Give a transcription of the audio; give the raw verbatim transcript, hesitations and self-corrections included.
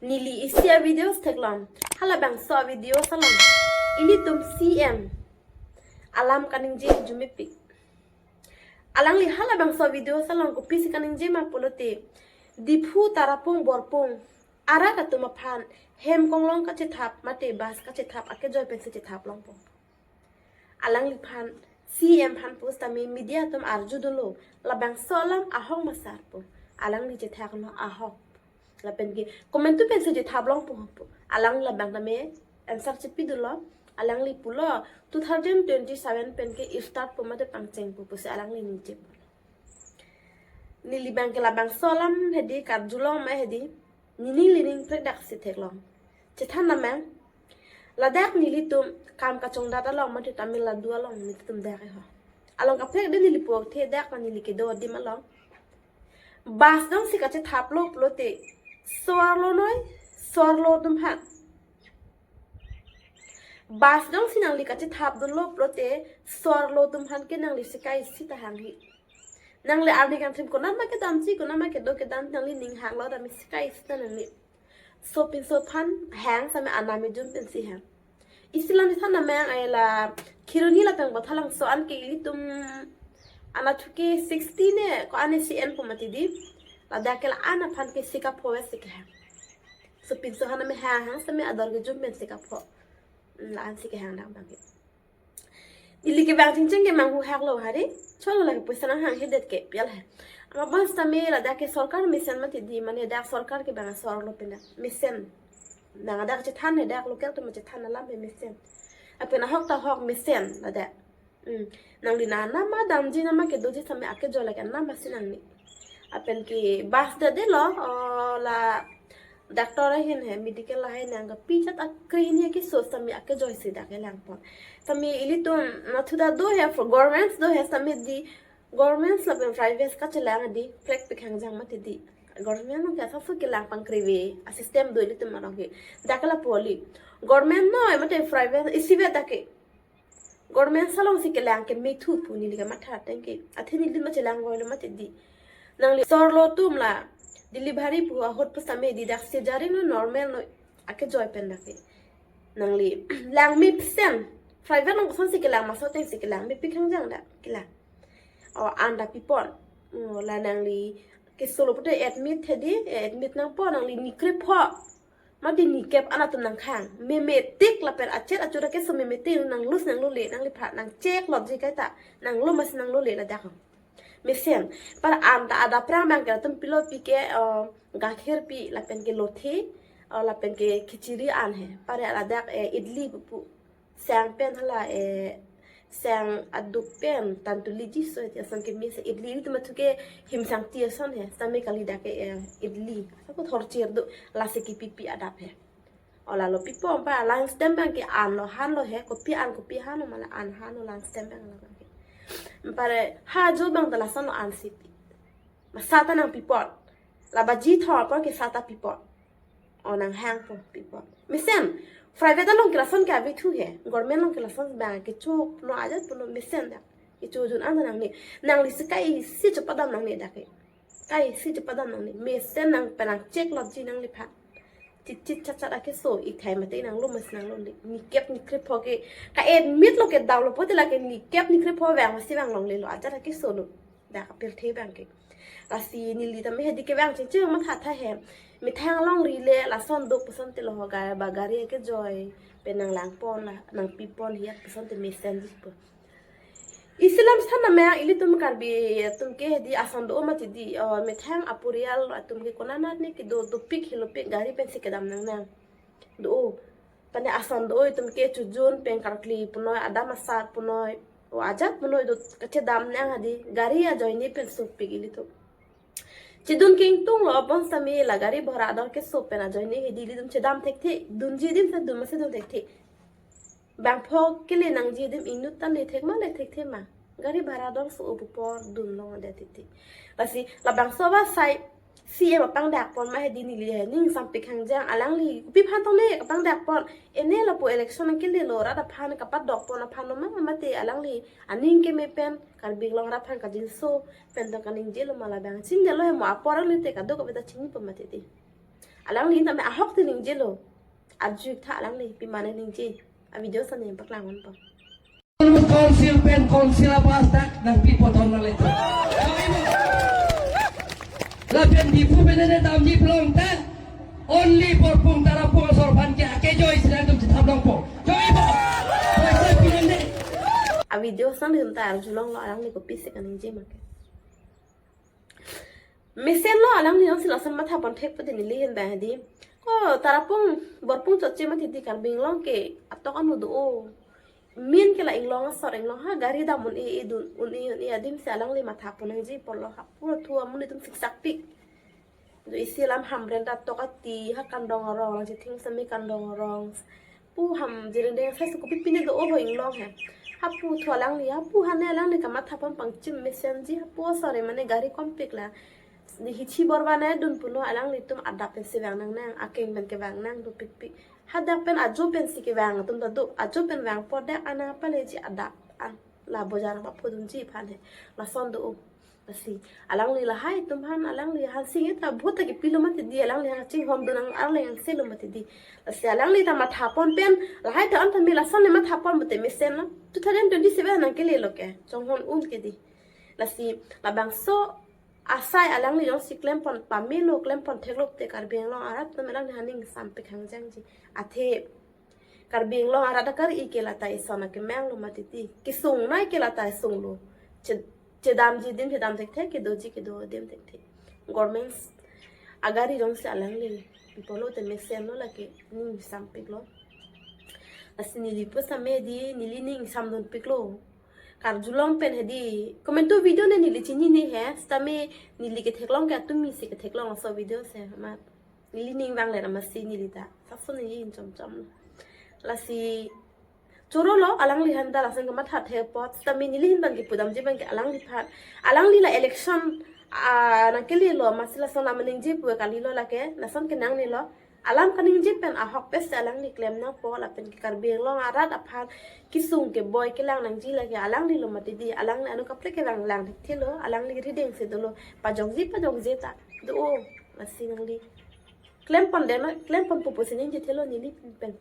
Neli isi a-videos theklong. Halabangso a-videos along ilitum C M alam kaningje arjumepik. Alangli halabangso a-videos along kopisi kaningje ma pulote, Diphu, Tarapung, Borpung arat atum aphan hem konglong kachethap mate bus kachethap akejoi pensi chethap longpo. Alangliphan, C M aphan pusitame media atum arjudunlo, labangso alam ahok ma sar pu. Alangli chethaklo ahok. Lapen ke komantu pensi chethap longpo pu. Alang labang tame answer chepidunlo. Alangli pulo, two thousand twenty-seven pen ke start po mate pangchengpo pusi alangli ningje pu. Neli abang ke labangso alam hedi karjulong ma hedi, nening lining prek daksi theklong. Chethan namang, ladak nelitum kam kachongdat along mate Tamil Nadu along nelitum dak ho. Along kaprek de neli puvokthe, dak ma neli kedo adim along. Bus jongsi kachethaplo pulote, so-arlo noi, so-arlo atum aphan. Bus jongsi nangli kachethapdunlo pulote, so-arlo atum aphan ke nangli sika isi ta hanghe. Nangli arni kangthim konat ma kedamji, konat ma kedo kedam, nangli ning hanglo tame sika isi ta nangli. So pinso aphan hang sitame anam ejum pensi hang. Isi alam chethan namang, ai la Kheroni lapen Bothalangso an ke ilitum anatthu ke sixty ne ko-an isi enpo mati di. Ladak ke la-an aphan ke sika pho si kehang. So pinso aphan tame hang hang sitame ador kejum pen sika pho. Mm, la-an si kehang dak abang ke. Ili ke bang chingching ke manghu haklo hari. Cholo lake poisa nanghanghedet ke pial he. Ama bonsitame ladak ke sorkar mesen mati di, mane dak sorkar ke bang asor lo pena mesen. Nang dak chethan he, dak local atum chethan alam he mesen. Apena hok ta hok mesen ladak. Hmm. Nangli na anam ma damji, anam ma kedoji sitame akejoi lake anam masi nangni. Apen ke bus de de lo, oh, la doctor ahin he, medical ahin he, nang kapi chat akre hini keso sitame akejoi si dak kelangpon. Sitame ilitum nathu ta do he, for governments do he sitame di, governments lapen private kachelang di, prek pik hangjang mati di. Government nang ke asapso kelang pangkreve, a system do ilitum arong ke. Dak ke lapu kali. Government noi mate private isivet dak ke. Government salong si kelang ke methu pu neli kamatha ateng ke. Athe neli ma chelang voilo mati di. Nangli so-arlo atum la delivery pu ahut pusitame di, dak cesarean no normal no akejoi pen dak ke. Nangli lang mesen. Private along koson si kelang, maso ateng si kelang, mepik hangjang dak kelang. O an ta pipon. O la nangli kesolo pute admit he di, admit nangpo, nangli ni krepho mate ni kep an atum nangkhang. Memetik lapen achet achura keso memetik nanglo si nanglole, nangliphan nang check lotji kaita, nanglo masi nanglole ladak. Mesen. Par an ta adap prang abang ke latum pilo pi ke, eh, gakhir pi lapen ke lothe, eh, lapen ke khichiri an he. Par ladak, eh, idli pupu. Sang pen hala, eh, sang aduk pen tantuli ji so ti asam ke mesen. Idli ilitum athu ke himsang ti ason he. Sitame kali dak ke, eh, idli. Asapso thorchir do, lasi kepipi adap he. O lalo pipon pa, la stem abang ke an lo han lo he, kopi an kopi han lo, ma la an han lo la stem abang la abang ke. Pare ha jo abang ta lason lo an si pi. Ma sa ta nangpipon. La baji thom apor ke sa ta pipon. O nanghangpo pipon. Mesen. Private along ke lason ke avethu he. Government along ke lason abang kecho no ajat puno mesen dak. Kecho jun an ta nangne. Nangli sika isi chepadam nangne dak ke. Kai si chepadam nangne. Mesen nang penang check lotji nangliphan. Chit chit chat chat akeso ikhai mate nanglo masi nanglole. Ni kep ni krepho ke. Ka admit lo ke down lo pote lake ni kep ni krepho vang masi vang longlelo. Ajat akeso lo. Dak apirthe abang ke. Lasi neli tame hedi ke bang chingching matha tha he. Methang alongri le lason do pusonte lo ho ga ba gari akejoi. Pen nanglangpon la, nangpipon hiat pusonte mesen ji pu. Isi alam chethan namang, ilitum Karbi atum ke hedi ason do mati di, oh, methang aporial atum ke konat ne kedo, dopik hilopik gari pensi kedam nangnang. Do. Pane ason do itum ke chojun pen karkli punoi, adam asar punoi, o ajat punoi do kachedam nang hedi, gari ajoine pen sopik ilitum. Chedun kingtung lo bonsitame la gari bhara ador keso pen ajoine hedi ilitum chedam thekthe, dunji adim si dun masi dun thekthe. Bangpho kele nangji adim inut ta le thek ma le thekthe ma. Gari bhara ador so upu apor dun longledet titi. Lasi labangso asai C M apangdakpon ma hedi neli he ning sampik hangjang, alangli kopiphan tong ne kapangdakpon. Ene lapu election kelelo rat aphan kapadokpon aphan lo ma mate alangli aning keme pen Karbi Anglong rat aphan kajinso pen tong kaningjelo ma, labang chingjelo he mo apor alangli te kadokave ta chinipo mati di. Alangli tame ahok te ningjelo. Arju-ik tha alangli, pima ne ningje. A video sani paklang ponpo. Council pen council apa tak nangpi poton na leto. Lapen Diphu pen ne damji plong ta. Only Borpung Tarapung asor aphan ke ake joi si nangtum chethap longpo. Joi bo. Poisa pinang de. A video sang dun ta arjulonglo, alangli kopisi kaningje ma ke. Mesenlo alangli jongsi lason matha pon thek pute neli ahin bang hedi. Ko Tarapung, Borpung chotche mati di, Karbi Anglong ke atok anu do-o. Min ke la inglong asor inglong ha, gari dam un-e, e dun un-e, un-e adim si alangli matha pon nangji apotlo, hapu thu amonit atum siksak pik. Jo isi alam Hamren ta tok ati ha, Kandong Arong, lang chithing sami Kandong Arong. Pu Hamren deng sai suku pipine do-o ho inglong he. Hapu thu alangli, hapu hane alangli kamatha pon pangchim mesenji, hapu asore mane gari kompik la. Ni hichi borba ne dun puno, alanglitum adap pensi vang nangnang, akeng pen kevang nang dopikpik. Hadak pen ajo pensi kevang atum ta do, ajo pen vangpo, dak ana paleji adap an. La bojar ma phodunji aphan he. Lason do-o. Lasi alangli lahai atum aphan, alangli aphan sing ta vote ta kepilo mati di, alangli aphan chinghon dun nang arleng selo mati di. Lasi alangli ta matha pon pen, lahai ta anta mi lason ne matha pon pute mesenlo. Two thousand twenty-seven nangkelelo ke, chonghon un ke di. Lasi labangso asai alangli jongsi klem pon pamelo, klem pon theklo pute Karbi Anglong arat atum alangli aphan ning sampik hangjangji. Athe Karbi Anglong arat akari ke lata ison akemang lo mati di. Kesung nai ke lata sunglo. Che-, chedamji adim chedam thekthe, kedoji kedo adim thekthe. Government agari jongsi alangli pi pulote mesenlo, lake ning sampiklo. Lasi neli pusitame di, neli ning samdunpiklo. Karjulong pen hedi. Komantu video ne neli chinine he. Sitame neli ketheklong ke atum misi ketheklong laso video si amat. Neli ning vanglet amatsi neli ta. Saso neli in chomchom. Lasi chorolo alangli aphan ta lason kamatha thek apot. Sitame neli ahin bang kepudamji bang ke alangliphan, alangli la election, ah, nangkelelo amatsi lason alam ningje pu kalilo lake. Lason ke nangnelo. Alam kaningje pen ahok pensi alangli klem nangpo, lapen ke Karbi Anglong arat aphan kesung keboi kelang nangji lake alanglilo mati di, alangli anu kaprek kevang lang thekthelo, alangli rideng si dolo, pajokji pajokje ta do-o, lasi nangli klem pon deno, klem ponpo pusi ningje thelo neli pen.